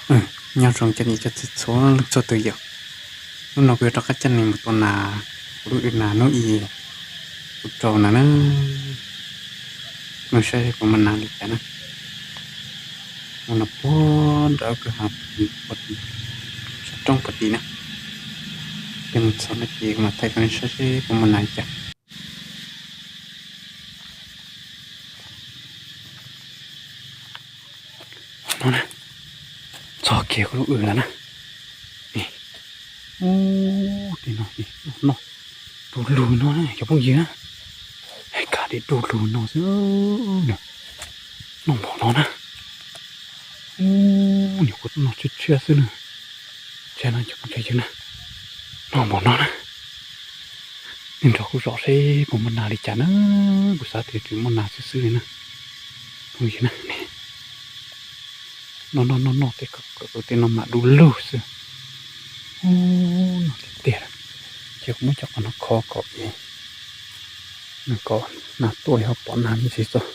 Nyob zoo cov niam cov txiv txhua leej txhua tus yom. Hnub no kuv yuav rov qab coj nej mus tua nas, kuv lub w nas hnub ib kuv rau na na. Mus saib puas muaj nas li cas na. Mus no puag nram kwj ha, sab roob puag tim na. Ces mus txog no ces kuv mam thaij rau nej saib seb puas muaj nas li cas. No na, txog kiag kuv lub w lawm na. Ub, tej no ces noj du lug no na cov phooj ywg na. Hais kag li du lug no xwb na. Noj npaum no na. Ub, nyuam qhuav tuaj noj tshiab tshiab xwb na. Tshiab no cov phooj cov ywg na, noj npaum no na. Nej nrog kuv zov seb puas muaj nas li cas na. Kuv xav tias tsis muaj nas xwb xwb li na. Phooj ywg na, noj noj noj noj tej, tej no mas du lug xwb. Ub, noj tiag tiag. Ces kuv muab cov qos no kho kom, kom nas tuaj ho pom nas me ntsis txog.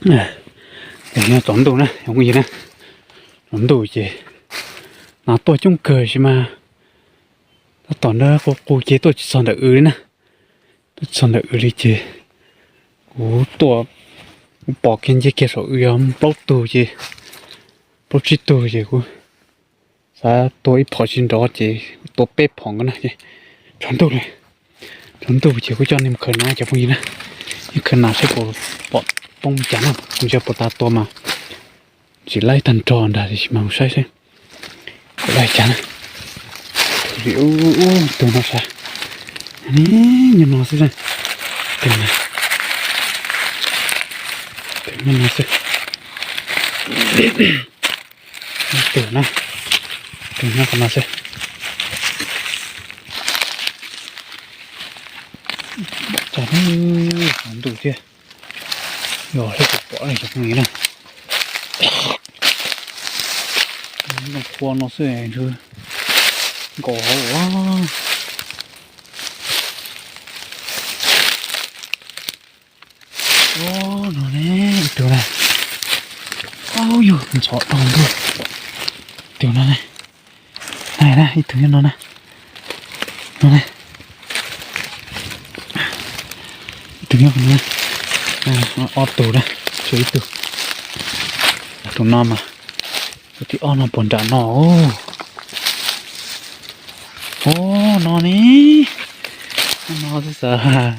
Tsaus ntuj na, tsaus ntuj ces nas tuaj coob kawg sis mas tab tom nrog qus qus ces tuaj tsis txog ntawm w li na. Tuaj tsis txog ntawm w li ces kuv tuaj, kuv pom kiag nce kiag saum w yog plaub tug ces, plaub tsib tug ces kuv xav tua ib phom tsis nrov ces tua peb phom nkaus na ces tsaus ntuj li. Tsaus ntuj ces kuv coj nej mus khaws nas cov phooj ywg na. Ib khaws nas seb puas pom poob li cas na, kuv ntsia puas tas tua mas tsis laib tag nrho ntag tiam sis mas mus saib seb puas laib cas na. Tus no sas, nyob no xwb na. Tus no, tus nyob no xwb. Tus na, tus nyob qhov no xwb. Pom tsaus ntuj thiab. Yog seb puas pom cov phooj ywg na. Nplooj qhuav no xwb ntshe nkaus hauv. Ub, no ne, ib tug na. Ub, yog ntxhov dhau ntuj. Tus no ne. Na, ib tug nyob no na. No ne. Ib tug nyob no na. Ob tug na, tshuav ib tug. Tus no mas, tus thib ob no puag nram no. Ub, no ne. No xwb xav.